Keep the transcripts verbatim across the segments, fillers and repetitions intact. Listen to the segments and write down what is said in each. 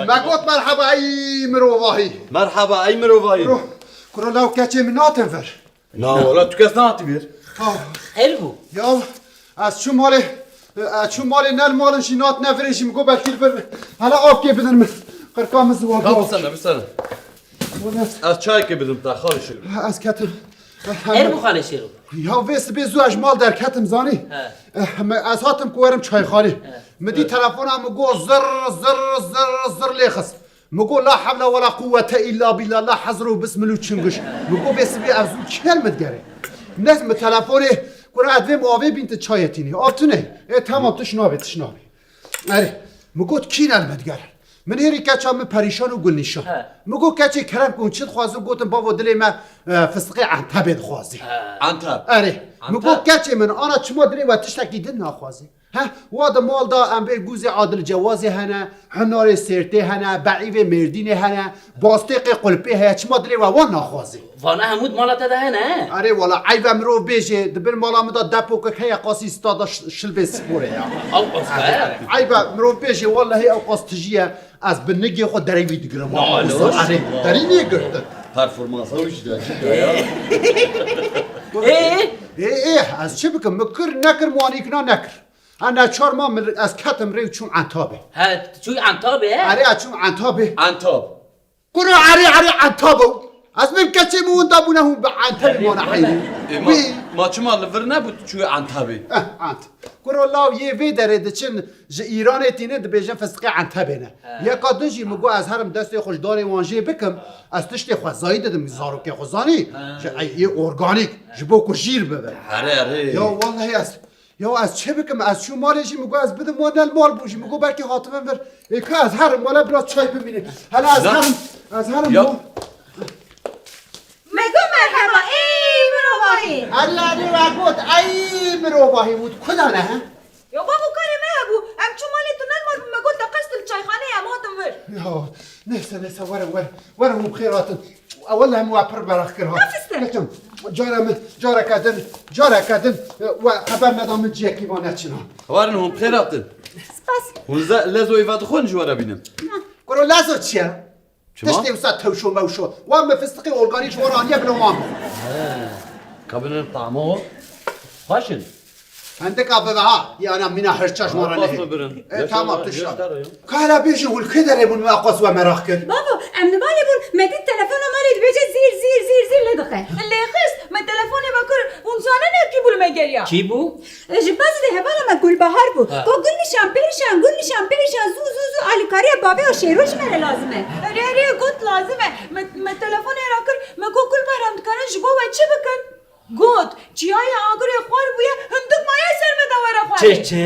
Me got merheba ey mirovahî. Merheba ey mirovahî. Kuro, kuro law keçê min natin vir. Na wala tu kes nehatî vir. Ah, Xêr bû. Ya ez çûm malê, ez çûm malê ne li malin jî nat ne virê jî min got belkî li vir. Hele avkê bidin min. Qirka min ziwa. Ka bisene, bisene. Ez çayekê bidim te xalê Şêro. Ez ketim. Her bu xalê Şêro. Ya vê sibê zû ez ji mal derketim zanî. He. Eh, me, ez hatim ku werim çayxanê. He. Min dî telefona min got zir, zir, zir, zir lê xist. Min got la hewle wela quwwete illa billah, la hezr û bismil û çingiş. Min got vê sibê ez zû çer min digerê. Ne min telefonê kura ez vêm avê bîn tu çayê tînî. Av tune. E tamam, tu şinavê, tu şinavê. Erê, min got kî ne li min digerin? Min hêrî keça min perîşan û Gulnîşan. He. Min got keçê kerem ku hûn çi dixwazin, gotin bavo dilê me, e, fistiqê Entebê dixwazî. He. Enteb. Erê, min Enteb. Got keçê min ana çima dilê we tiştekî din naxwazî? He, wa di mal da em bê gûzê Adil Cewazê hene, hinarê Sêrtê hene, beîvê Mêrdînê hene, bastêqê Qulpê heye, çima dilê we wan naxwazî? Vana hemû di mala te de hene, he? Erê wala eyb e mirov bêjê, di bin mala min de depokek heye qasî stada ş-, şilbê sporê ya. Ew qas be? Eyb e mirov bêjê, wallahî ew qas tijî ye, ez bi nigê xwe derê wî digirim. Na, Wisa, loş. Erê, derî nê girtin. Performansa wî jî de jî ya. Ê? Ê, ê, ez çi bikim? Min kir nekir, min wanîkna nekir. Ha, neçar ma min, ez ketim rê û çûm Entabê. He, çûyî Entabê, he? Erê, ez çûm Entabê. Entab. Kuro erê, erê, Entab o. Ez min keçê min winda bûne hûn bi Entabê mane heyrê. E, ma, Wî- ma çima li vir nebû çûyî Entabê? Eh, Ent. Kuro law yê vê derê diçin ji Îranê tînin dibêjin fistiqê Entebê ne. He. Yeka din jî min got ez herim destê xwe ji darê wan jê bikim. Ez tiştê xwezayî didim zarokê xwe zanî. He. Ji ey, yê organîk, ji bo ku jîr bibe. Erê, erê. Ya wallahî ez Ya ez çi bikim? Ez çûm malê jî, min got ez bidim wan, ne li mal bû jî. Min got belkî hatibin vir. Ê ka ez herim wele biraz çay bimîne. Hele ez Na- herim, ez herim Ya. mal. Me got merheba, ey mirovahî. Erê, erê, we got, ey mirovahî, û ku dane, he? Ya bavo, karê me hebû. Em çû malê tu, ne li mal bû, me got te qest li çayxaneyê, em hatin vir. Ya, neyse, neyse, werin, werin. Werin, hûn bi xêr hatin. Wele em we pir meraq kir ha. Mafiste. Keçim, cara min, careke din, careke din, we xeber neda min ciyekî va neçin ha. Werin hûn bi xêr hatin. Spas. Hûn ze-, lezoyê vedixwin ji we re bînin. Kuro lezo çi ye? Çima? Tiştê wisa tewşo mewşo. Wan min fistiqê organîk ji we re aniye bila wan. He. Ka binin tamo. Xweş in. Hendika bibe ha, yana mîna hirça ji me re nehê. E, tamam, tu şa. Ka hela bêjin hûn li kê derê bûn, me eqas we meraq kir. Bavo, em li malê bûn, me dît telefona malê dibêje zîr, zîr, zîr, zîr lê dixe. Lê xist, me telefonê ve kir, hûn zanin ev kî bû li me geriya? Kî bû? E, ji Bazidê hevala me Gulbahar bû. Ha. Go Gulnîşan, perîşan, Gulnîşan, perîşan, zû, zû, zû, alîkariya bavê û Şêro ji me re lazim e. Erê, erê, got lazim e. Me, me telefonê re kir, me got Gulbahar, em dikarin ji bo we çi bikin? Got, çiyayê Agirê xwar bûye, hindik maye ser me de were xwarê. Çi, çi?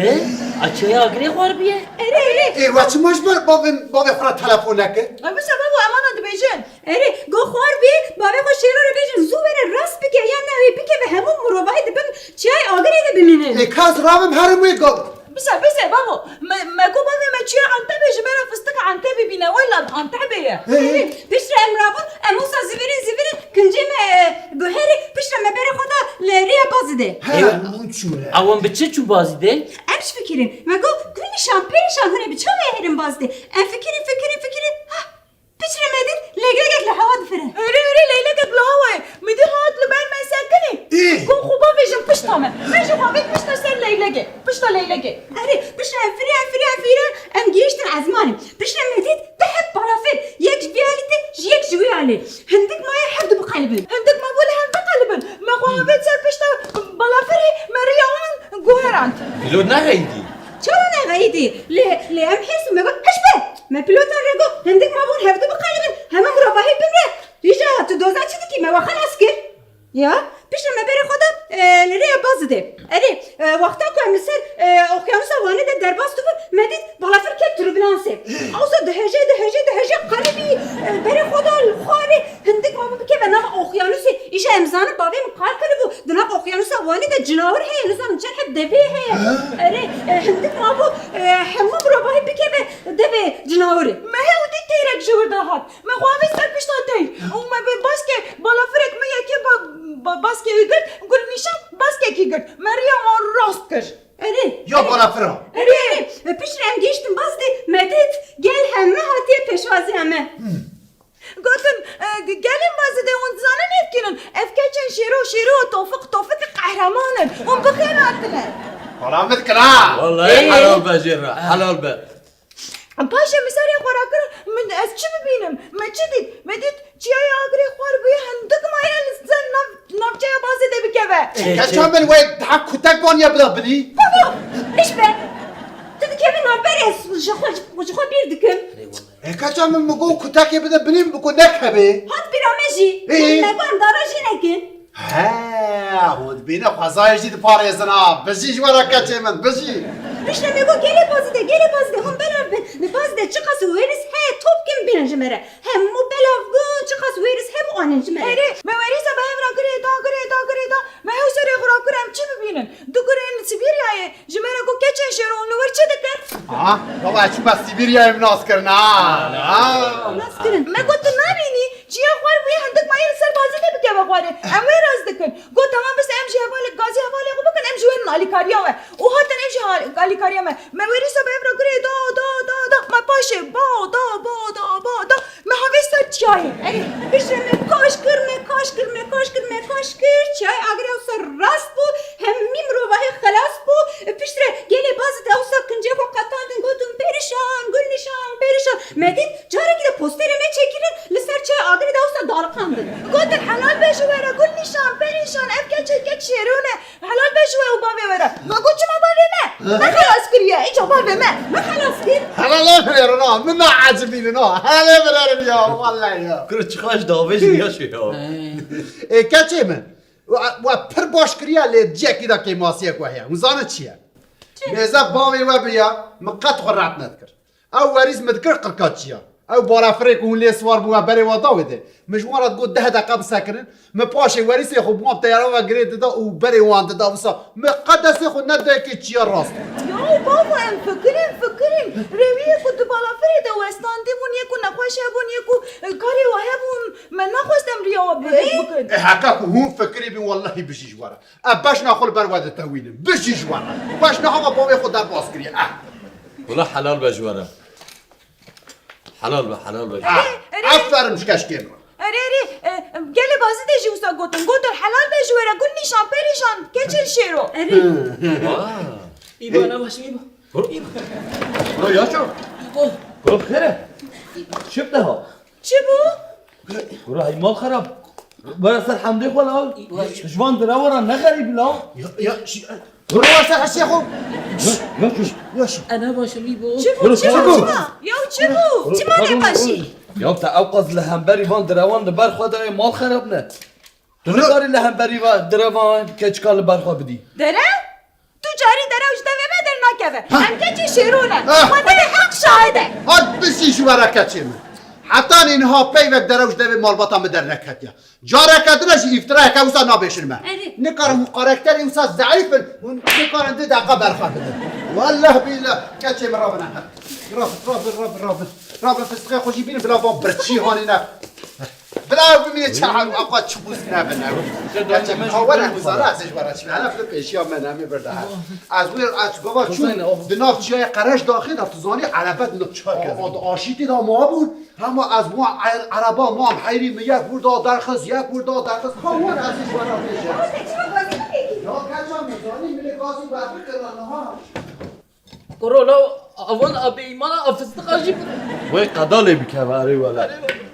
A çiyayê Agirê xwar bûye? Erê, erê. Ê, we çima ji ber bavê, bavê xwe re telefon nekir? Ay, wisa bavo, em ana dibêjin. Erê, go xwar bûye, bavê xwe Şêro re bêjin, zû were rast bike, yan na wê bikeve hemû mirovahî di bin çiyayê Agirê de bimînin. Ê, ka ez rabim herim wê gav. Bise, bise, bavo. Me, me got bavê me çûye Entebê ji ber fistiqa Entebê bîne. Wela Entebê ye. He. Piştre em rabûn, em wisa zivirin, zivirin, kincê me, e, guherî, piştre me berê xwe da li rêya Bazidê. He, hûn çûne. Ewan bi çi çû Bazidê? Em ji fikirîn. Me got, Gulnîşan, perîşan, hûn ê bi çawa herin Bazidê? Em fikirîn, fikirîn, fikirîn. Ha, Piçre me dît, leylekek li hewa difire. Erê, erê, leylekek li hewa ye. Min dî hat li ber me sekinî. Ê! Got xwe bavêjin pişta me. Me jî xwe avêt pişta ser leylekê. Pişta leylekê. Erê, piştre em firiya, firiya, firiya, em gihîştin ezmanê. Piştre me dît du heb balafir. Yek ji vî alî tê, ji yek ji wî alî. Hindik maye hevdu biqelibin. Hindik mabû li hev biqelibin. Me xwe avêt ser pişta balafirê, me riya wan guherand. Lê ne xeyidî. Çawa nexeyidî? Lê, lê em hêrs û me got, hiş be! Me pilotan re got, hindik mabûn hevdu biqelibin, hemû mirovahî bimre. Îja tu doza çi dikî? Me we xelas kir. Ya, piştre me berê xwe da, e, li rêya Bazidê. Erê, e, wexta ku em li ser, e, oqyanusa Wanê de derbas dibûn, me dît balafir ket turbulansê. Ewsa dihejê, dihejê, dihejê qelibî, e, berê xwe da li xwarê. Hindik mabû bikeve nava oqyanusê. Îja em zanin bavê min qal kiribû. Di nav oqyanusa Wanê de cinawir heye, nizanim çend heb devê heye. Ha? Erê, e, hindik mabû, e, hemû mirovahî bikeve devê cinawirê. Me hew dî têrek ji wir de hat. Me xwe avêt ser pişta tey. Û me bi baskê balafirek, me yekê ba-, ba-, baskê wî girt, Gulnîşan baskekî girt. Me riya wan rast kir. Erê. Ya balafira. Erê, erê. Piştre em gihîştin Bazidê, me dît gel heme hatiye pêşwaziya me. Gotin, e, gelên Bazidê hûn dizanin ev kî in? Ev keçên Şêro, Şêro û Tofik, Tofik qehreman in. Hûn bi xêr hatine. Wala min dikir ha. Wallahî helal be jê re, helal be. Paşê min serê xwe rakir, min ez çi bibînim? Me çi dît? Me dît çiyayê Agirê xwar bûye hindik maye li ser nav, navçeya Bazidê bikeve. Ê, keça min wê daha kutek vaniye bida binî. Baba, iş be. Tu dikevî navberê ez ji xwe, ji xwe bîr dikim. Ê, keça min, min got kutekê bide binî, min got nekevê. Hat bîra me jî. Ê. Me got em dara jî nekin. He, hûn dibîne xwezayê jî diparêzin ha. Bijî ji we re keçê min, bijî. Piştre me got gelê Bazidê, gelê Bazidê, hûn belav bin. Li Bazidê çiqas wêrîs heye top kim bînin ji me re. Hemû belav bin, çiqas wêrîs hebû anin ji me re. Erê, me wêrîsa bi hev re girê da, girê da, girê da. Me hew serê xwe rakir em çi bibînin? Du gurên li Sibîryayê ji me re got keçên Şêro hûn li wir çi dikin? Aha, baba, çûme Sibîryayê min nas kirin ha. Ha. Nas kirin. Me got tu nabînî? Çiya xwar bûye hindik mayî li ser Bazidê bikeve xwarê. Em wê rast dikin. Got, tamam, bes em jî hevalek gazî hevalê xwe bikin, em jî werin alîkariya we. Û hatin em jî hal-, alîkariya me. Me wêrîsa bi hev re girê da, da, da, da. Me paşê ba, da, ba, da, ba, da. Me havêst ser çiyayê. Erê, piştre me kaş kir, me kaş kir, me kaş kir, me kaş kir. Çiyayê Agirê wisa rast bû. Hemî mirovahê xelas bû. Piştre gelê Bazidê wisa kincê xwe qetandin, gotin, perişan, Gulnîşan, perişan. Me dît, carekî de posterê me çêkirin, li ser çiyayê Agirê de wisa daliqandin. Gotin, helal be ji we re, Gulnîşan, perişan, ev keçê keç Şêro ne. Helal be ji we û bavê we re. Me got, çima bavê me? Me xelas kiriye, îca bavê me. Me xelas kir. Helal be ji we re, na, min na ecibînin, na. Helal be ji we re ya, wallahî ya. Kuro çi xweş davêjin ya şu ya. Ê, keçê min. We, we pir baş kiriye, lê ciyekî de kêmasiyek we heye. Hûn zanin çi ye? Çi? Mêze bavê we biya, min qet xwe rehet nedikir. Ew werîs min dikir qirka çiya. Ew balafirê ku hûn lê siwar bû we berê we da wê de. Min ji wan re digot deh deqa bisekirin. Min paşê werîsê xwe bi wan teyara ve girê dida û berê wan dida wisa. Min qet destê xwe neda yekê çiya rast. Ya bava, em fikirin, fikirin. Rêwiyê ku di balafirê de westandî bûn, yê ku nexweş hebûn, yê ku, e, karê we hebûn, me nexwest em riya we bi-, bikin. E, heke ku hûn fikirî bin, wellehî bijî ji we re. Ev beşna xwe li ber we ditewînim. Bijî ji we re. Beşna hava bavê xwe derbas kiriye. Eh. Wela helal be ji we re. Helal be, helal be. Ah. Erê, erê. Aferin ji keşkê min. Erê, erê, e, gelê Bazidê jî wisa gotin. Gotin, helal be ji we re, Gulnîşan, perîşan, keçên Şêro. Erê. Wah. Îba, ne baş, Îba. Bro. Bro, yaşa. Bro, xêr e? Şip de ha. Çi bû? Kuro, hey mal xerab. Were ser hemdê xwe la. Ji van direwara ne xerîb la. Ya, ya, şi-, Kuro, were ser hesê xwe. Ya, ya, ya. Ana başım iyi bu. Çi bû? Kuro, çi bû? Kuro. Çima? Ya çi bû? Kuro, çima pardon, ne başî? Kuro. Ya te ew qas li hemberî van direwan li ber xwe dayê mal xerab ne. Tu nikarî li hemberî va-, direvan keçika li ber xwe bidî. Derew? Tu carî derew ji devê me dernakeve. Ha. Em keçê Şêro ne. Ha. Xwedê heq şahid e. Hat bisî ji we re keçê min. Heta niha peyvek derew ji devê malbata min derneketiye. Careke din e jî îftirayeke wisa nabêjin me. Erê. Nikarin hûn karakterê wisa zeîf in, hûn nikarin di deqa berxwe bidin. Wallah billah keçê min rabin. Rabin, rabin, rabin, rabin. Rabin fistixê xwe jî bînin bila van birçî hanîne. Bila ew bimîne çi hal, ew qas çi bûz nebin ew. Gerçek, ha, were, zara ez ji were çi, hele fil pêşiya me, nemê bir daha. Ez wir, ez gava çû, di nav çiyayê Qereş daxê de, tu zanî, erebe di nav çiyayê. O, o, aşîtî de ma bûn, hema ez wan er-, ereba mam, heyrî min yek wir da derxiz, yek wir da derxiz. Ha, were ez ji were pêşiya. Ya, keça min zanî, min ê gazî wer bikirina niha. Kuro, law, avan a bêîmana, a fistiqa jî bi- Wê qeda lê bikeve, erê wele. Erê wele.